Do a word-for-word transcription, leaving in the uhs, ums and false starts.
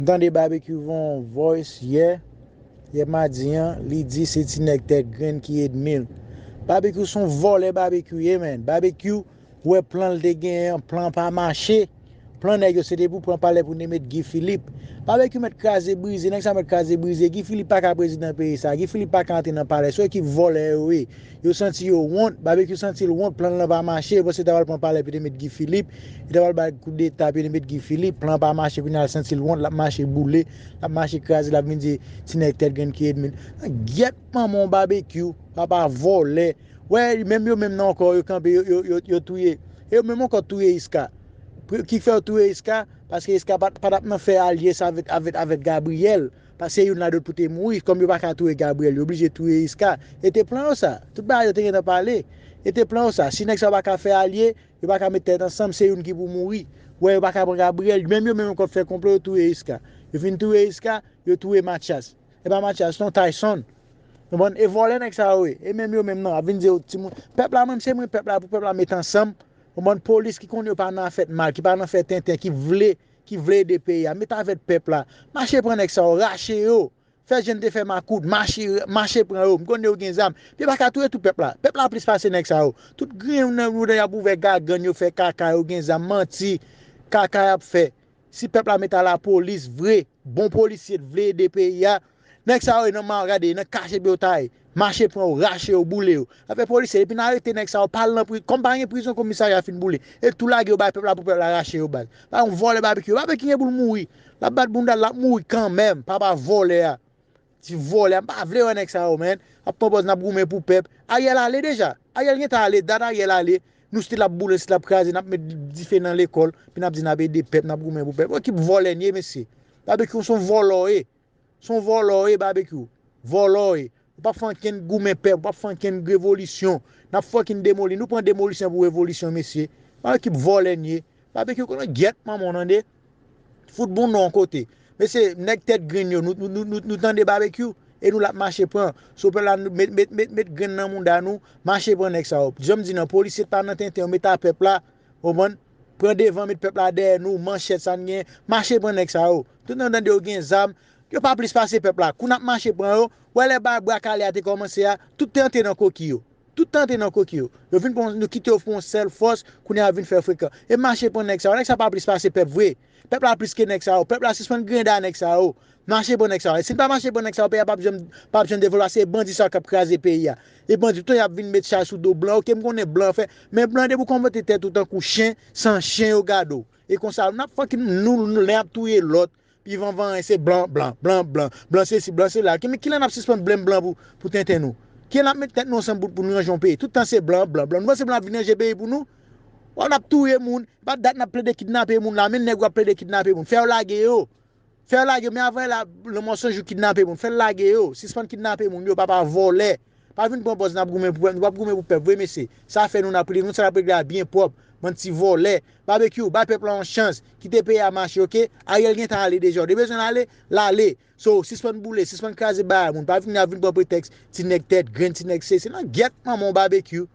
M tande Babekyou voye yon voice yè, yè madi an, li di se ti nèg tèt grenn ki edmi l. Babekyou se yon vòlè, Babekyou ye, man. Babekyou wè plan l te genyen an, plan pa mache. Plan nèg yo se te pou pran palè pou te met Guy Philippe. Babekyou mèt kraze brize, nèg sa mèt kraze brize. Guy Philippe pa ka prezidan peyi sa. Guy Philippe pa ka antre nan palè. Se yon ekip vòlè yo ye. Yo santi yo wont, Babekyou santi l wont, plan l lan pa mache, yo panse yo ta pral pran palè pou yo te met Guy Philippe, yo ta pral bay koudeta pou yo te met Guy Philippe, plan pa mache, kounye a l santi l wont, l ap mache boule, l ap mache kraze, l ap vin di ti nèg tèt grenn ki edmi l. Gyèt manman w Babekyou, papa vòlè. Wè, menm yo menm nan ankò, yo kanpe, yo, yo, yo, yo touye. E yo menm ankò touye Iska. Pou, ki fè yo touye Iska? Paske Iska pa t, pa t ap nan fè alyans avèk, avèk, avèk Gabriel. Paske youn ladan yo pou te mouri, kòm yo pa ka touye Gabriel, yo oblije touye Iska. E te plan yo sa. Tout bagay yo te gentan pale. E te plan yo sa. Si nèg sa yo pa ka fè alye, yo pa ka met tèt ansanm, se youn ki pou mouri. Wè, yo pa ka pran Gabriel. Menm yo menm k ap fè konplo, yo touye Iska. Yo fin touye Iska, yo touye Mathias. E pa Mathias, non, Tyson. Konprann? E vòlè nèg sa yo ye. E menm yo menm nan, ap vin di yo timoun. Pèp la, mwen, se mwen, pèp la, pou pèp la met ansanm. Konprann? Polis ki konnen yo pa nan afè mal, ki pa nan fè tenten, ki vle ki vle ede peyi a, met avèk pèp la. Mache pran nèg sa yo, rache yo. Fè jan n te fè makout, mache, mache pran yo. M konnen yo gen zam. Yo pa ka touye tout pèp la. Pèp la plis pase nèg sa yo. Tout grenn nan yo y ap ouvè gagann yo, fè kaka, yo gen zam, manti, kaka y ap fè. Si pèp la met a lapolis vre, bon polisye t vle ede peyi a, nèg sa yo nan ma-, gade, nan kache pou yo ta ye. Mache pran yo, rache yo, boule yo. Afè polisye, epi n arete nèg sa yo, pa al nan pri-, kòm pa gen prizon komisarya fin boule. E tou lage yo bay pèp la pou pèp la rache yo baz. Pa yon vòlè Babekyou. Babekyou gen pou l mouri. L ap bat bounda l, l ap mouri kanmenm. Papa vòlè a. Ti vòlè a. M pa vle wè nèg sa yo, man. Ap pran pòz n ap goumen pou pèp. Ariel ale deja. Ariel gentan ale. Dat Ariel ale. Nou still ap boule, still ap kraze, n ap met dife nan lekòl. Epi n ap di n ap ede pèp, n ap goumen pou pèp. Ekip vòlè n ye, mesye. Babekyou se yon vòlè w ye. Se yon vòlè w ye, Babekyou. Vòlè w ye. Ou p ap fè ankenn goumen pèp, ou p ap fè ankenn revolisyon. N ap fucking demoli. Nou pran demolisyon pou revolisyon, mesye. Pa ekip vòlè n ye. Babekyou konnen gyèt manman w tande. Fout bon non kote. Mesye, nèg tèt grenn yo, nou, nou, nou, nou, nou tande Babekyou. E nou l ap mache pran. Sou pèp la, nou met, met, met, met grenn nan mounda nou. Mache pran nèg sa yo. Jan m di nan, polisye pa nan tenten yo, met a pèp la. Konprann? Pran devan, met pèp la dèyè nou, manchèt sa n gen, mache pran nèg sa yo. Tout nan tande yo gen zam, yo pa plis pase pèp la. Kou n ap mache pran yo, wè lè ba-, bwa kale a te kòmanse a, tout te antre nan koki yo. Tout te antre nan koki yo. Yo vin pran, nou kite yo pou yon sèl fòs, kounye a vin fè frekan. E mache pran nèg sa yo, nèg sa pa plis pase pèp vre. Pèp la plis ke nèg sa yo, pèp la sispann grenda nèg sa yo. Mache pran nèg sa yo. E si n pa mache pran nèg sa yo, peyi a p ap janm, p ap janm devlope, se bandi sa yo k ap kraze peyi a. E bandi, tout tan y ap vin met chay sou do blan, oke, m konnen blan fè, men blan depi w konpòte tèt ou tankou chen, san chen yo gade w. E konsa, n ap fucking, nou, nou, len ap touye lòt, pi van van, se blan, blan, blan, blan, blan sesi, blan sela. Ki, men kilè n ap sispann blenm blan pou, pou tenten nou? Kilè n ap met tèt nou ansanm pou, pou nou ranje yon peyi? Tout tan se blan, blan, blan. Nou panse blan ap vin ranje peyi pou nou? W ap, n ap touye moun, pa dat n ap plede kidnape moun la, men nèg w ap plede kidnape moun. Fè yo lage yo. Fè yo lage yo, men avan la, lanmò san jou kidnape moun. Fè l lage yo. Sispann kidnape moun yo, papa vòlè. Pa vin pran pòz n ap goumen pou pèp. Nou p ap goumen pou pèp vre, mesye. Sa fè nou n ap regle, nou sa n ap regle a byen pwòp. Bann ti vòlè. Babekyou, bay pèp la yon chans. Kite peyi a mache, oke? Ariel gentan ale deja. Ou te bezwen l ale? L ale. So, sispann boule, sispann kraze bagay moun. Pa vin ap vin pran pretèks ti nèg tèt grenn, ti nèg sesi. Nan gyèt manman w Babekyou.